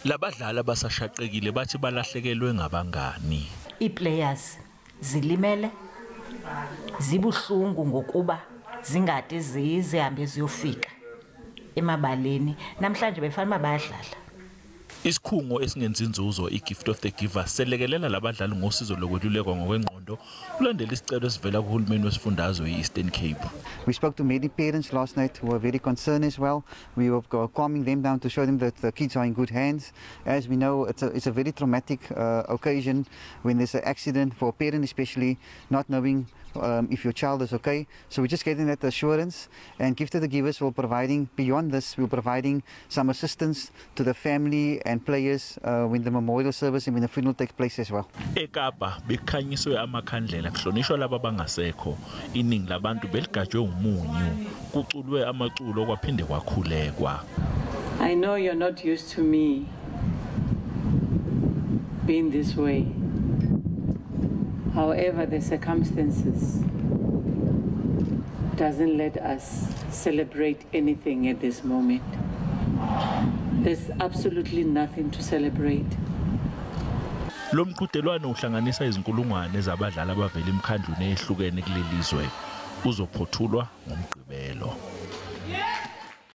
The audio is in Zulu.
Labadlali abasashaqekile bathi balahlekelwe ngabangani. Ii-players zilimele, zibuhlungu ngokuba zingade zihambe ziyofika emabaleni. Namhlanje befanele uba bayadlala. Isikhungo esingenzi inzuzo i-Gift of the Givers selekelela labadlali ngosizo lokwelulekwa ngokwengqondo kulandela isicelo esivela kuhulumeni wesifundazwe i-Eastern Cape. We spoke to many parents last night who were very concerned as well. We were calming them down to show them that the kids are in good hands. As we know, it's a very traumatic occasion when there's an accident for a parent especially, not knowing if your child is okay. So we're just getting that assurance, and Gift of the Givers will providing, beyond this, we're providing some assistance to the family and players when the memorial service and when the funeral takes place as well. eKapa bekukhanyiswe amakhandlela kuhlonishwa laba abangasekho. Iningi labantu beligajwe umunyu, kuculwe amaculo kwaphinde kwakhulekwa. I know you're not used to me being this way. However, the circumstances doesn't let us celebrate anything at this moment. There's absolutely nothing to celebrate. Lo mqhudelwano uhlanganisa izinkulungwane zabadlali abavela emkhandlwini ehlukene kuleli zwe. Uzophothulwa ngoMgqibelo.